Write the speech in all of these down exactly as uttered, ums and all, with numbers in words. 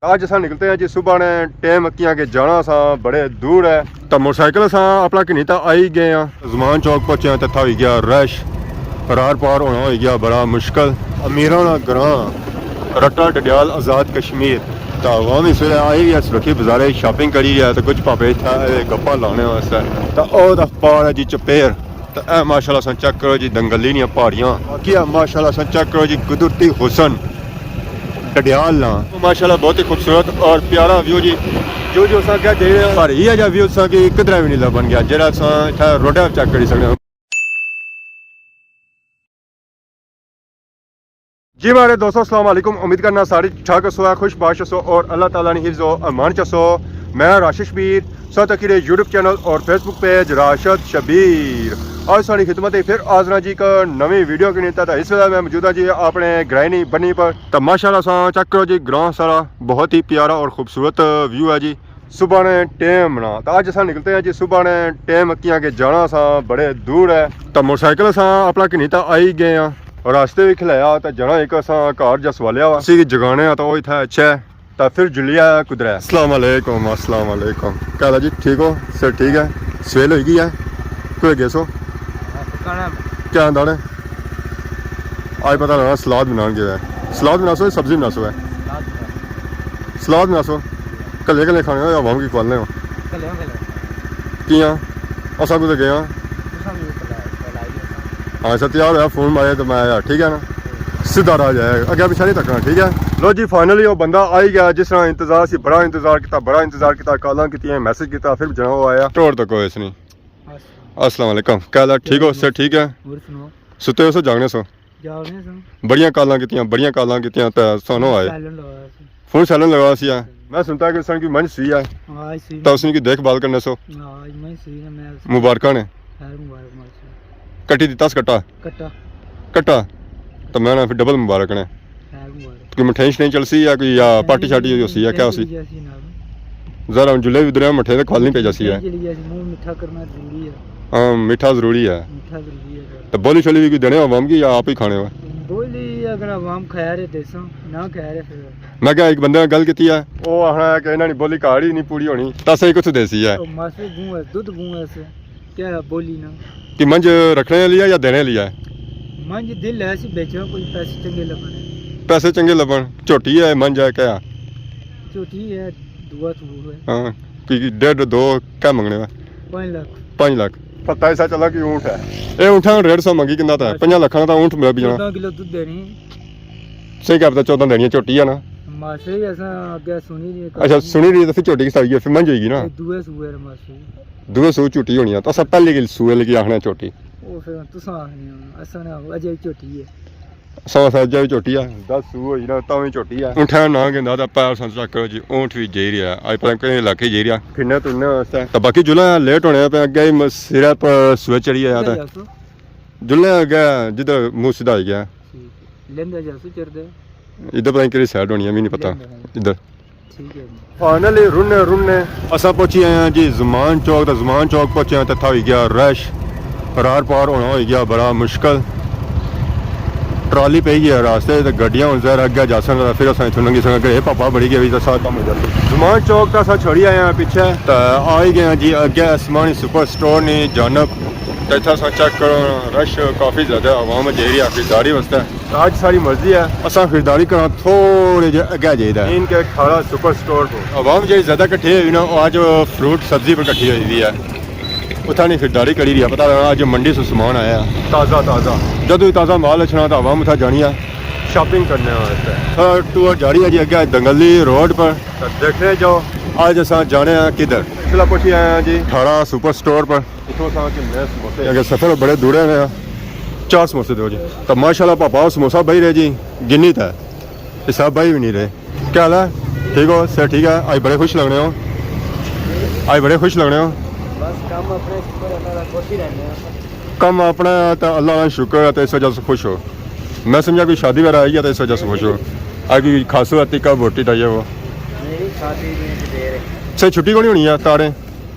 اج اساں نکلتے ہیں جی صبح نے ٹائم، کیاں کہ جانا اساں بڑے دور ہے۔ تاں موٹر سائیکل اساں اپنا گھنی تاں آئی گئے ہاں۔ زمان چوک پہنچے ہاں تاں اتھا ہوئی گیا رش، رار پار ہونا ہوئی گیا بڑا مشکل۔ امیراں نا گراں، رٹا ڈڈیال آزاد کشمیر۔ تاں عوام اس ویلے آئی ہوئی ہے سرخی بازارے شاپنگ کری ہے، تاں کچھ پاپے اتھا گپاں لانے واسطے۔ تاں او تاں پار ہے جی چپیر۔ تاں اے ماشاءاللہ اساں چیک کرو جی دنگلی نیاں پہاڑیاں، باقی اے ماشاءاللہ اساں چیک کرو جی قدرتی حسن ڈڈیال نا۔ ماشاءاللہ بہت ہی خوبصورت اور پیارا ویو جی۔ جو جو اساں کہہ دے رہے ہیں، پر یہ جا ویو اساں کی کدھر بھی نہیں لبن گیا، جیڑا اساں اتھا روڈا چیک کری سکنے ہاں۔ جی مہاڑے دوستو، السلام علیکم۔ امید کرنا سارے ٹھیک ٹھاک ہسو، خوش باش ہسو اور اللہ تعالیٰ نے حفظ و امان چ ہسو۔ میں راشد شبیر، ساتھ اکیرے یوٹیوب چینل اور فیس بک پیج راشد شبیر۔ آج ساری خدمت ہے پھر حاضر ہاں جی ایک نویں ویڈیو کے نیتا۔ تاں اس ویلے میں موجود ہاں جی اپنے گرائنی بنی پر۔ تاں ماشاءاللہ اساں چیک کرو جی گراں سارا بہت ہی پیارا اور خوبصورت ویو ہے جی۔ صبح نے ٹائم نا، تاں اج اساں نکلتے ہیں جی صبح نے ٹائم، کیاں کہ جانا اساں بڑے دور ہے۔ تاں موٹر سائیکل اساں اپنا گھنی تاں آئی گئے ہاں، راستے بھی کھلایا، تاں جانا ایک اساں گھر جا سوالیا وا۔ اسی کی جگانے آ تاں او اتھا اچھا ہے، تاں پھر جلیا کدھر ہے۔ السلام علیکم، السلام علیکم۔ کیا حال ہے جی؟ ٹھیک ہو؟ سر ٹھیک ہے؟ سویل ہوئی گئی ہے؟ کوئی گیسو؟ کیا انداڑ ہے؟ آج پتہ لگا سلاد بنان گیا ہے۔ سلاد بناسو یا سبزی بناسو ہے؟ سلاد بناسو۔ کلے کلے کھانے ہو یا عوام کی کھوالنے ہو؟ کلے کلے۔ کیاں؟ اساں کو تو گئے ہاں۔ ہاں، ایسا تیار ہویا، فون ماریا تو میں آیا، ٹھیک ہے نا؟ سیدھا راہ جائے، اگے پیچھے نہیں تکنا، ٹھیک ہے؟ لو جی، فائنلی وہ بندہ آئی گیا جس طرح انتظار سی، بڑا انتظار کیتا، بڑا انتظار کیتا، کالاں کیتیاں، میسج کیتا، پھر جناب وہ آیا۔ ٹوڑ تو کوئی اس نہیں۔ السلام علیکم، کیا حال ہے؟ ٹھیک ہو؟ سر ٹھیک ہے؟ اور سناؤ؟ ستے ہو سو جاگنے سو؟ جاگنے سو۔ بڑیاں کالاں کیتیاں، بڑیاں کالاں کیتیاں تے سانو آئے۔ سیلنٹ لگا سی۔ فون سیلنٹ لگا سی ہے۔ میں سنتا کہ اس نے کوئی منج سی ہے۔ ہاں، سی۔ تو اس نے کی دیکھ بھال کرنے سو۔ ہاں، منج سی ہے، میں اس مبارکاں نے۔ خیر مبارک، مبارک۔ کٹی دیتا اس کٹا؟ کٹا۔ کٹا؟ تو میں نا پھر ڈبل مبارک نے۔ خیر مبارک۔ کوئی مٹھائی شٹھائی چلسی یا کوئی یا پارٹی شارٹی ہوئی ہوسی یا کیا ہوسی؟ چلی گیا سی نال۔ ذرا ہن جلے بھی ادھر مٹھے تے کھوال نہیں پیا جاسی ہے۔ چلی گیا سی، منہ میٹھا کرنا ضروری ہے۔ ہاں، میٹھا ضروری ہے۔ میٹھا ضروری ہے۔ تو بولی شولی بھی کوئی دینے عوام کی یا آپ ہی کھانے ہو؟ بولی اگر عوام کھایا رہے دیساں، نہ کھایا رہے پھر۔ میں کہا ایک بندے نے گل کیتی ہے، وہ آخنا ہے کہ انہاں نی بولی کہاڑی نہیں پوری ہونی، تو اساں کی کتھوں دیسی ہے؟ او ماسے گوں ہے، دودھ گوں ہے اسے۔ کیا بولی نا؟ کہ منج رکھنے لیا یا دینے لیا ہے؟ منج دل ہے سی بیچنا، کوئی پیسے چنگے لبن۔ پیسے چنگے لبن، جھوٹی ہے، منج ہے کیا؟ جھوٹی ہے، دعا تو ہے۔ ہاں، کوئی ڈیڑھ دو کیا منگنے وا؟ پانچ لاکھ۔ پانچ لاکھ۔ پتہ ایسا چلا کہ اونٹ ہے۔ اے اونٹاں ریٹ سو منگی کنا تھا؟ پنجاں لکھاں دا اونٹ مل بھی جانا۔ چودہ کلو دودھ دینی۔ صحیح کہہ پتا چودہ دینی ہے، جھوٹی ہے نا؟ ماسے اساں اگے سنی نہیں۔ اچھا، سنی نہیں تو پھر جھوٹی کس طرح ہے؟ پھر منج ہوئی گی نا؟ دوے سوئے ماسے۔ دوے سو جھوٹی ہونی ہے، تو اساں پہلے گل سوئے لگی آخنا جھوٹی۔ او پھر تساں آخنے ہو، اساں نے اجے جھوٹی ہے۔ اساں اساں اجے بھی جھوٹی ہے، دس سو ہوئی نا، تاں بھی جھوٹی ہے۔ اونٹھاں نا گندا تے پیر سن چیک کرو جی، اونٹ بھی جائی رہیا ہے۔ اج پتہ نہیں کہڑے علاقے جائی رہیا، پھرنے ترنے واسطے۔ تے باقی جلے لیٹ ہونے پہ اگے ہی م-، سرے پر سوئے چڑھی آیا تھا۔ جلے اگے جدھر منہ سیدھا ہوئی گیا۔ ٹھیک۔ لیندے جاسو چڑھدے۔ ادھر پتہ نہیں کہڑی سائیڈ ہونی ہے، میں نہیں پتا۔ لیندے ہیں۔ ادھر۔ ٹھیک ہے جی۔ فائنلی رنے رنے اساں پہنچی آئے ہیں جی زمان چوک۔ تے زمان چوک پہنچے ہیں تے اتھا ہوئی گیا رش، رار پار ہونا ہوئی گیا بڑا مشکل۔ ٹرالی پئی گئی ہے راستے تے، گڈیاں ہن ظاہر اگے جاسن تے پھر اساں اتھوں لنگھی سکاں، اگر اے پاپا بڑی گئی تے سارا کم ہو جاسی۔ زمان چوک تے اساں چھوڑی آئے ہیں پیچھے تے آئی گئے ہیں جی اگے اسمانی سپر سٹور نی جانب۔ تے اتھا اساں چیک کرو رش کافی زیادہ عوام جائی رہی ہے خریداری واسطے۔ اج ساری مرضی ہے، اساں خریداری کراں تھوڑے جے اگے جائی دا ہے۔ ان کے کھارا سپر سٹور کو۔ عوام جیڑی زیادہ کٹھی ہوئی نا، او اج فروٹ سبزی پر کٹھی ہوئی ہوئی ہے۔ اتھاں نی خریداری کری رہی ہے، پتہ لگا اج منڈی سے سامان آیا ہے۔ تازہ تازہ۔ جدوں ہی تازہ مال اچھنا تاں عوام اتھاں جانی ہے۔ شاپنگ کرنے واسطے۔ ہاں، ٹور جاری ہے جی اگے دنگلی روڈ پر۔ تاں دیکھنے جو اج اساں جانے ہیں کدھر۔ اس ویلے پہنچی آئے ہیں جی ٹھاڑا سپر سٹور پر۔ اتھوں اساں گھننے سموسے۔ اگر سفر بڑے دورے نے، چار سموسے دیو جی۔ تاں ماشاءاللہ پاپا سموسا بھائی رہے جی، گنی تے حساب بھائی بھی نہیں رہے۔ کیا حال ہے؟ ٹھیک ہو؟ صحت ٹھیک ہے؟ آج بڑے خوش لگنے ہو، آج بڑے خوش لگنے ہو۔ بس کم اپنے شکر اللہ دا خوش ہی رہنے ہیں۔ کم اپنا ہے تو اللہ کا شکر ہے تو اس وجہ سے خوش ہو۔ میں سمجھا کوئی شادی وغیرہ آئی ہے تو اس وجہ سے خوش ہو۔ آج کوئی خاص ہوا تکا بوٹی ٹائیے وہ۔ نہیں، شادی نہیں، دیر ہے۔ سے چھٹی کونی ہونی ہے تارے؟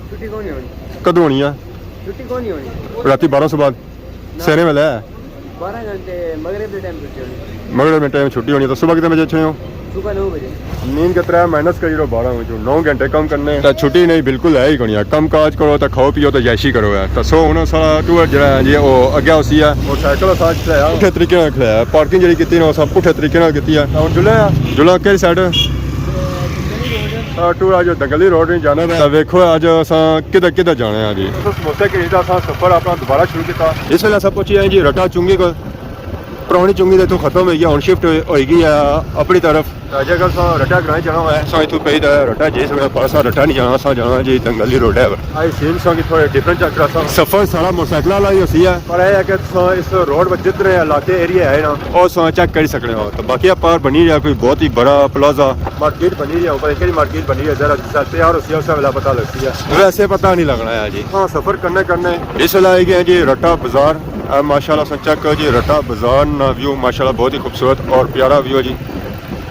چھٹی کونی ہونی۔ کدوں ہونی ہے؟ چھٹی کونی ہونی۔ راتی بارہ سو بعد؟ نہ۔ سینے ویلے ہے؟ بارہ گھنٹے مغرب دے ٹائم چھٹی ہونی۔ مغرب دے ٹائم چھٹی ہونی، تو صبح کتنے بجے اٹھنے ہو؟ نیند کے ترے مائنس کری رو بارہ وچوں نو گھنٹے کم کرنے۔ تے چھٹی نہیں، بالکل ہے ہی کونی۔ کم کاج کرو تے کھاؤ پیو تے عیاشی کرو ہے۔ تے سو ہن سارا ٹور جڑا ہے جی، او اگے اسی ہے۔ موٹر سائیکل اساں کھلایا، پٹھے طریقے نال کھلایا۔ پارکنگ جڑی کیتی نا، اساں پٹھے طریقے نال کیتی ہے۔ ہن جلے آ، جلے کیڑی سائیڈ؟ آ، ٹور اج دنگلی روڈ نہیں جانا ہے۔ تے ویکھو اج اساں کدھر کدھر جانا ہے جی۔ اساں سموسے خریدا، اساں سفر اپنا دوبارہ شروع کیتا۔ اس ویلے اساں پہنچی آئے جی رٹا چنگی کول۔ پرانی چنگی تے اتھوں ختم ہوئی گیا، ہن شفٹ ہوئی گئی ہے اپنی طرف۔ تے جے اگر اساں رٹا گراں جانا ہوئے، اساں اتھوں پئی تے رٹا جائی سکنے، پر اساں رٹا نہیں جانا، اساں جانا جی دنگلی روڈ ہے۔ آئی سین اساں کی تھوڑے ڈفرنٹ چیک کراساں۔ سفر سارا موٹر سائیکل والا ہی ہوسی ہے، پر اے ہے کہ تساں اس روڈ پر جتنے علاقے ایریا ہے نا، او تساں چیک کری سکنے ہو۔ تے باقی اے پار بنی رہیا کوئی بہت ہی بڑا پلازہ، مارکیٹ بنی رہیا، اوپر کیڑی مارکیٹ بنی رہیا، ذرا جس وقت تیار ہوسی ہے، اس ویلے پتہ لگسی ہے، ویسے پتہ نہیں لگنا ہے جی۔ ہاں، سفر کرنے کرنے اس ویلے آئی گئے جی رٹا بازار۔ اے ماشاءاللہ تساں چیک کرو جی، رٹا بازار نا ویو ماشاءاللہ بہت ہی خوبصورت اور پیارا ویو ہے جی۔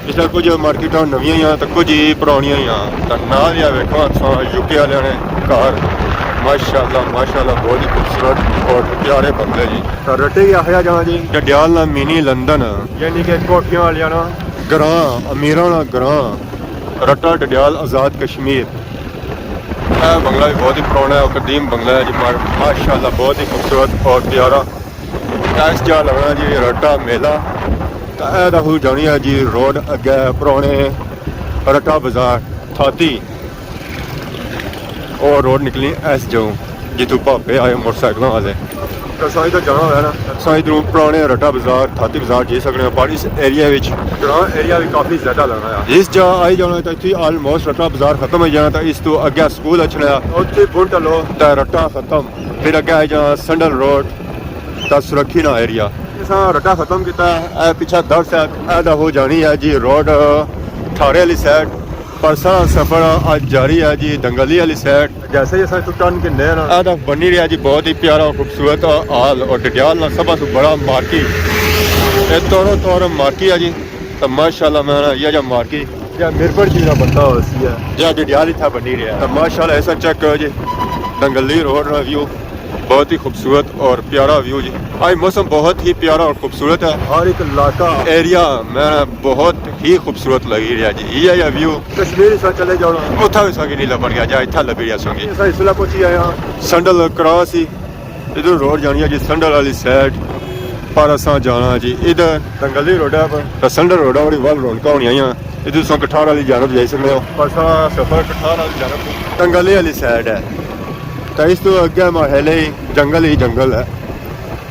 اس طرح کچھ مارکیٹاں نویاں ہیاں تے کچھ ہی پرانیاں ہیاں۔ تے نال ہی ویکھو تساں یو کے آلیاں نے گھر، ماشاءاللہ، ماشاءاللہ بہت ہی خوبصورت اور پیارے بنگلے جی۔ تے رٹے ہی آخیا جانا جی ڈڈیال نا منی لندن، یعنی کہ کوٹھیاں آلیاں نا گراں، امیراں نا گراں، رٹا ڈڈیال آزاد کشمیر۔ اے بنگلہ بھی بہت ہی پرانا ہے اور قدیم بنگلہ ہے جی، ما-، ماشاءاللہ بہت ہی خوبصورت اور پیارا۔ اس جا لگنا جی رٹا میلہ۔ تے اے تاں ہو جانی ہے جی روڈ اگے پرانے رٹا بازار تھاتی۔ او روڈ نکلی اس جاؤں جتھوں بھاپے آئے موٹر سائیکلاں والے۔ تے سائیں تے جانا ہویا نا، سائیں ادھروں پرانے رٹا بازار، تھاتی بازار جائی سکنے ہو، پر اس ایریا وچ گراں ایریا بھی کافی زیادہ لگنا ہے۔ اس جا آئی جانا تے اتھی آلموسٹ رٹا بازار ختم ہوئی جانا، تے اس تو اگے سکول اچھنا ہے، اتھی بن ٹلو تے رٹا ختم، پھر اگے آئی جانا سنڈل روڈ تے سرکھی نا ایریا۔ اساں رٹا ختم کیتا ہے، اے پیچھے درس ہے، اے دا ہو جانی ہے جی روڈ ٹھارے والی سائیڈ، پر سارا سفر اج جاری ہے جی دنگلی والی سائیڈ۔ جیسے ہی اساں اتھوں ٹرن گھنے آں نا، اے تاں بنی رہیا جی بہت ہی پیارا اور خوبصورت حال، اور ڈڈیال نا سب سے بڑا مارکیٹ، اے تورو تور مارکیٹ ہے جی۔ تے ماشاءاللہ میں نا یہ جا مارکیٹ یا میرپور جی نا بنتا ہوسی ہے، یا ڈڈیال اتھا بنی رہیا۔ تے ماشاءاللہ ایسا چیک کرو جی، دنگلی روڈ نا ویو، بہت ہی خوبصورت اور پیارا ویو جی۔ آج موسم بہت ہی پیارا اور خوبصورت ہے۔ ہر ایک علاقہ، ایریا میں بہت ہی خوبصورت لگی رہیا جی۔ یہ یا ویو کشمیر سا چلے جاؤ نا، اتھا بھی ساکی نہیں لبن گیا جا، اتھا لبی رہیا ساکی۔ اساں اس ویلے پہنچی آئے ہاں سنڈل کراس ہی، ادھر روڈ جانی ہے جی سنڈل والی سائیڈ، پر اساں جانا جی ادھر دنگلی روڈا پر۔ تے سنڈل روڈا والی ول رونقاں ہونی آئیاں، ادھر تساں کٹھار والی جانب جائی سکنے ہو۔ پر سارا سفر کٹھار والی جانب دنگلی والی سائیڈ ہے۔ تے اس تو اگے ماحول ہی جنگل ہی جنگل ہے،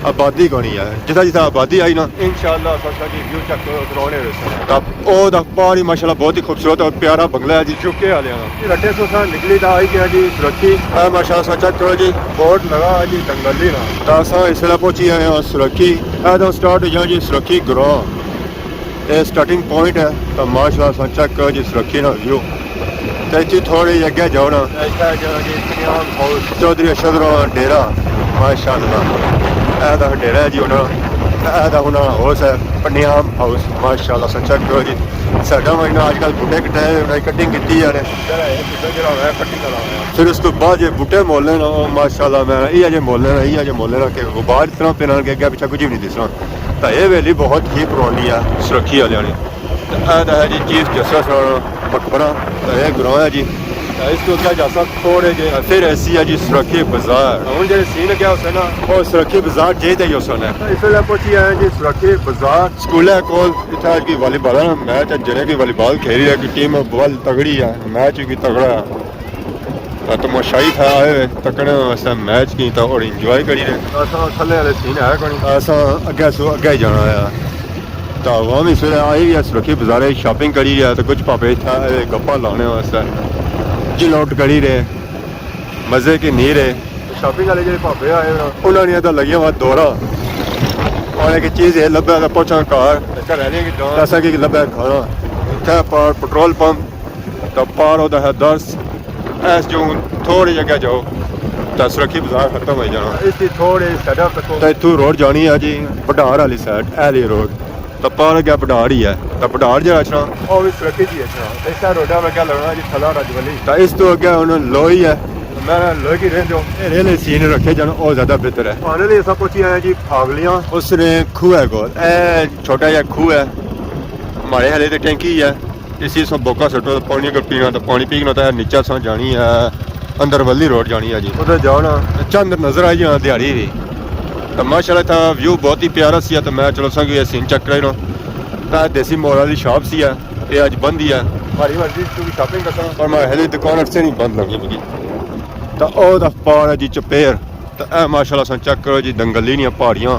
آبادی کونی ہے۔ جتھا جتھا آبادی آئی نا، انشاءاللہ اساں کی ویو چیک کرانے ویسے۔ تے او دا پار ہی ماشاءاللہ بہت ہی خوبصورت اور پیارا بنگلہ ہے جی، یو کے آلیاں نا۔ رٹے سو اساں نکلی تے آئی گیا جی سرکی۔ اے ماشاءاللہ اساں چیک کرو جی، بورڈ لگا ہے جی دنگلی نا۔ تے اساں اس ویلے پہنچی آئے ہاں سرکی۔ اے تاں سٹارٹ ہوئی جانا جی سرکی گراں۔ اے سٹارٹنگ پوائنٹ ہے، تے ماشاءاللہ تساں چیک کرو جی سرکی نا ویو۔ تے اتھی تھوڑے جے اگے جاؤ نا، اتھا جانا جی پنیام ہاؤس، چوہدری اشرف نا ڈیرہ، ماشاءاللہ۔ اے دا ڈیرہ ہے جی انہاں، اے دا انہاں ہاؤس ہے، پنیام ہاؤس، ماشاءاللہ تساں چیک کرو جی۔ سائیڈاں وچ نا اج کل بوٹے کٹائے، انہاں کٹنگ کیتی ہے۔ جڑا ہے، جڑا ہے، کٹنگ والا ہے۔ پھر اس تو بعد جے بوٹے مولنے نا، او ماشاءاللہ میں اے جے مولنے نا، اے جے مولنے نا کہ غبار اس طرح پھرن کے اگے پیچھے کچھ بھی نہیں دسنا۔ تے اے حویلی بہت ہی پرانی ہے سرکھی آلیاں نی۔ تے اے تے ہے جی چیف جسٹس نا مقبرہ، تے اے گراں ہے جی۔ تے اس تو اگے جاساں تھوڑے جے، تے پھر ایسی ہے جی سرکھی بازار۔ ہن جیڑے سین اگے ہوسن نا، او سرکھی بازار جے تے ہی ہوسن ہے۔ تے اس ویلے پہنچی آئے جی سرکھی بازار۔ سکولے کول اتھا اج کوئی والی بال نا میچ ہے، جنے کوئی والی بال کھیلی ہے، کوئی ٹیم بال تگڑی ہے، میچ بھی تگڑا ہے۔ تے تماشائی تھا آئے ہوئے تکنے واسطے میچ کی تے اور انجوائے کری رہے۔ اساں تھلے والے سین ہے کونی۔ اساں اگے سو اگے ہی جانا ہے۔ تے عوام اس ویلے آئی ہوئی ہے سرکھی بازارے شاپنگ کری رہے تے کچھ پاپے اتھا آئے گپاں لانے واسطے چل آؤٹ کری رہے، مزے کی نہیں رہے۔ شاپنگ والے جڑے پاپے آئے نا، انہاں نے تے لگیاں وا دوراں۔ انہاں کی چیز اے لبھے تے پہنچاں گھر۔ تے گھر آلے کی ڈانٹ۔ اساں کی لبھے کھانا۔ اتھے پار پٹرول پمپ۔ تے پار ہوتا ہے درس۔ ایس جو تھوڑی جگہ جاؤ، تے سرکھی بازار ختم ہوئی جانا۔ اس کی تھوڑی سائیڈ تکو۔ تے اتھوں روڈ جانی ہے جی بڈھار والی سائیڈ، اہلی روڈ۔ تے پار اگے بڈھار ہی ہے۔ تے بڈھار جڑا اچھنا، او وی سرکھی جی اچھنا۔ تے اس روڈا پر اگے لگنا جی تھلا رجولی۔ تے اس تو اگے ہن لوئی ہے۔ میں لوئی کی رہن دیو۔ اے ریلے سین رکھے جان، او زیادہ بہتر ہے۔ فائنلی اساں پہنچی آئے جی پھاگلیاں۔ اس نے کھوہ ہے کول۔ اے چھوٹا جہا کھوہ ہے۔ ہمارے ہلے تے ٹینکی ہے، اسی سو بوکا سٹو تے پانی اگر پینا تے پانی پینا تے نیچے ساں جانی ہے، اندر ولی روڈ جانی ہے جی۔ ادھر جاؤ نا، چند نظر آئی جانا دیہاڑی بھی۔ تے ماشاءاللہ تھا ویو بہت ہی پیارا سی، تے میں چلو ساں کہ یہ سین چیک کرائی لو۔ تے دیسی مال والی شاپ سی ہے، یہ اج بند ہی ہے۔ ہماری مرضی تو بھی شاپنگ کرساں، پر میں ہلے دکان اٹھتے نہیں بند لگی مجھے۔ تے او دا پار ہے جی چپیر۔ تے اے ماشاءاللہ ساں چیک کرو جی، دنگلی نیاں پہاڑیاں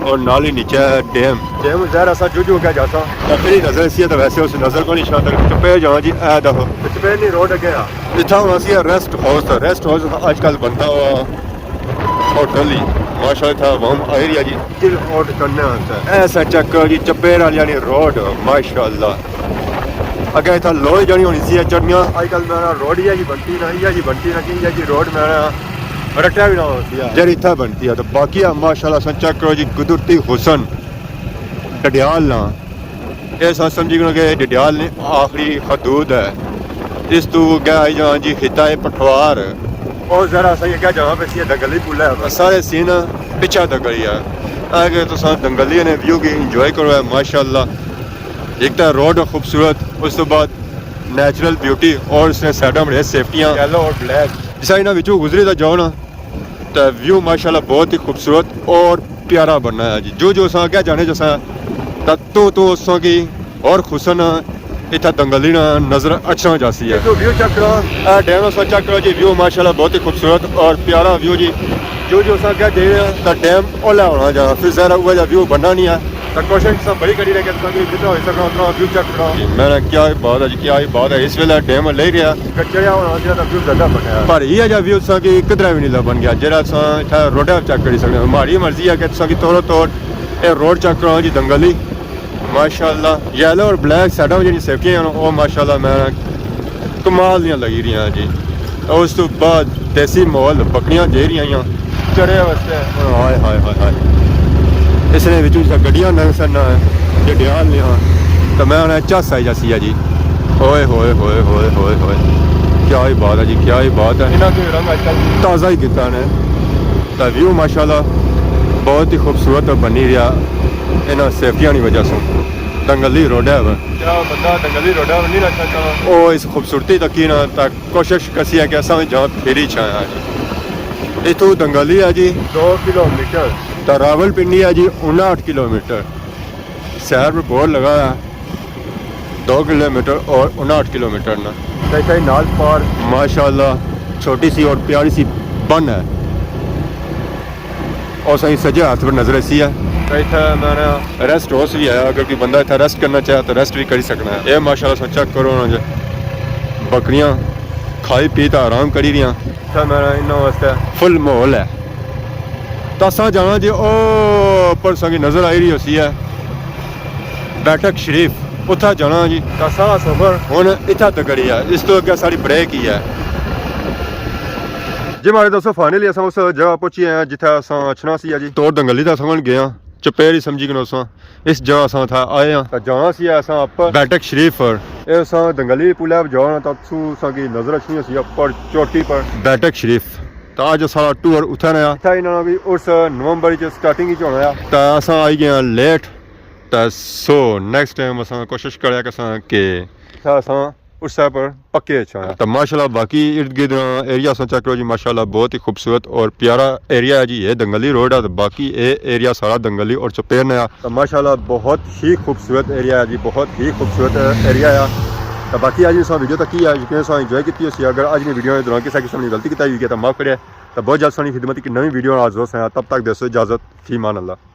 اور نال ہی نیچے ڈیم۔ ڈیم ظاہر اساں جو جو اگے جاساں تے پھر ہی نظر اسی، تے ویسے اس نظر کو نہیں شاہ تک چپے جانا جی۔ اے دیکھو چپے نہیں روڈ اگے آ۔ اتھا ہن اسی ریسٹ ہاؤس، ریسٹ ہاؤس اج کل بنتا ہوا ہوٹل ہی۔ ماشاءاللہ اتھا عوام آئی رہی ہے جی۔ دل آؤٹ کرنے آستے۔ اے ساں چیک کرو جی، چپیر والی یعنی روڈ، ماشاءاللہ۔ اگے اتھا لوئی جانی ہونی سی چڑھنیاں۔ اج کل میرا روڈ ہی ہے جی بنتی نہ، یہ جی بنتی نہ کہ یہ جی روڈ میرا رٹیا بھی نہ ہو سی۔ جڑی اتھا بنتی ہے تو باقی ہے ماشاءاللہ ساں چیک کرو جی، قدرتی حسن ڈڈیال نا۔ اے ساں سمجھی کرو کہ ڈڈیال نے آخری حدود ہے۔ اس تو اگے آئی جانا جی خطہ ہے پٹھوار۔ اور ذرا سا اگے جانا پہ سی دنگلی پل ہے۔ سارے سین پچھا دنگلی ہے۔ اگے تو ساں دنگلی نے ویو کی انجوائے کرو ہے ماشاءاللہ۔ ایک تو روڈ خوبصورت، اس تو بعد نیچرل بیوٹی اور اس نے سائیڈاں بڑے سیفٹیاں۔ یلو اور بلیک۔ جس طرح انہاں وچوں گزری تے جاؤ نا، تے ویو ماشاءاللہ بہت ہی خوبصورت اور پیارا بننا ہے جی۔ جو جو اساں اگے جانے جساں، تے تو تو اساں کی اور حسن اتھا دنگلی نا نظر اچھنا جاسی ہے۔ تو ویو چیک کرو، اے ڈیم اساں چیک کرو جی، ویو ماشاءاللہ بہت ہی خوبصورت اور پیارا ویو جی۔ جو جو اساں اگے جانے تے ڈیم اولا ہونا جا، پھر ظاہر ہے اوہا جا ویو بننا نہیں ہے۔ تے کوشش سب بڑی کری رہے کہ تساں کی جتنا ہوئی سکنا اتنا ویو چیک کرو۔ جی، میں نے کیا ہی بات ہے جی، کیا ہی بات ہے۔ اس ویلے ڈیم لے رہا۔ اگر چڑھیا ہونا سی تے ویو زیادہ بنیا۔ پر یہ جا ویو تساں کی کدھر بھی نہیں لبن گیا، جڑا تساں اتھا روڈا چیک کری سکنے ہو۔ ہماری مرضی ہے کہ تساں کی توڑو توڑ اے روڈ چیک کراؤ جی دنگلی۔ ماشاءاللہ، یلو اور بلیک سائیڈاں جڑی سیفٹیاں ہیں، او ماشاءاللہ میں کمال دیاں لگی رہی ہیں جی۔ اور اس تو بعد دیسی ماحول، بکریاں جے رہی ہیں چرے واسطے۔ ہائے ہائے ہائے ہائے۔ اس نے وچوں جسا گڈیاں لنگ سن ڈڈیال نیاں، تو میں انہیں چس آئی جاسی ہے جی۔ ہوئے ہوئے ہوئے ہوئے ہوئے ہوئے۔ کیا ہی بات ہے جی، کیا ہی بات ہے۔ انہاں کے رنگ اج کل تازہ ہی کیتا نے۔ تے ویو ماشاءاللہ بہت ہی خوبصورت بنی رہیا انہاں سیفٹیاں نی وجہ سوں۔ دنگلی روڈ ہے وہ۔ جڑا بندہ دنگلی روڈ ہے وہ نہیں رکھنا چاہنا۔ او اس خوبصورتی تکی نہ تک کوشش کسی ہے کہ اساں وی جاں پھری چھایا جی۔ اتھوں دنگلی ہے جی۔ دو کلومیٹر۔ تے راولپنڈی ہے جی اناٹھ کلومیٹر۔ سیر پر بورڈ لگا ہے، دو کلومیٹر اور اناٹھ کلومیٹر نا۔ تے اتھے نال پار ماشاءاللہ چھوٹی سی اور پیاری سی بن ہے۔ اور سائیں سجے ہاتھ پر نظر ایسی ہے۔ تے اتھے ہمارا ریسٹ ہاؤس بھی ہے، اگر کوئی بندہ اتھے ریسٹ کرنا چاہے تو ریسٹ بھی کری سکنا ہے۔ اے ماشاءاللہ سا چیک کرو نا جی، بکریاں کھائی پی تے آرام کری رہیاں۔ اتھے ہمارا انہاں واسطے فل ماحول ہے۔ تو اساں جانا جی، او اوپر ساں کی نظر آئی رہی ہوسی ہے بیٹھک شریف، اتھا جانا جی۔ تو اساں سفر ہن اتھا تک ہی ہے، اس تو اگے ساڑی بریک ہی ہے۔ جی ماڑے دوستو، فائنلی اساں اس جگہ پہنچی آئے ہیں جتھے اساں اچھنا سی ہے جی۔ توڑ دنگلی تے اساں ہن گئے ہاں، چپیر ہی سمجھی کنو اساں اس جگہ اساں اتھا آئے ہاں۔ تے جانا سی اساں اپر بیٹھک شریف پر۔ اے اساں دنگلی پل ہے جانا تے اتھوں اساں کی نظر اچھنی ہوسی اپر چوٹی پر بیٹھک شریف۔ تے اج ساڑا ٹور اتھا رہیا۔ اتھا انہاں نے بھی اس نومبر وچ سٹارٹنگ وچ ہونا ہے۔ تے اساں آئی گئے ہاں لیٹ۔ تے سو نیکسٹ ٹائم اساں کوشش کریا کہ اساں کہ اتھا اساں اس سائیڈ پر پکے اچھاں۔ تے ماشاءاللہ باقی ارد گرد نا ایریا اساں چیک کرو جی، ماشاءاللہ بہت ہی خوبصورت اور پیارا ایریا ہے جی۔ یہ دنگلی روڈ ہے تے باقی اے ایریا سارا دنگلی اور چپیر نا ہے۔ تے ماشاءاللہ بہت ہی خوبصورت ایریا ہے جی، بہت ہی خوبصورت ایریا ہے۔ تے باقی اج اساں ویڈیو تکی ہے، یقین اساں انجوائے کیتی ہوسی۔ اگر اج نی ویڈیو دے دوران کسے قسم نی غلطی کیتی ہوئی ہے تے معاف کرے۔ تے بہت جلد ساڑی خدمت اک نویں ویڈیو نال حاضر ہوساں۔ تب تک دیسو اجازت، فی امان اللہ۔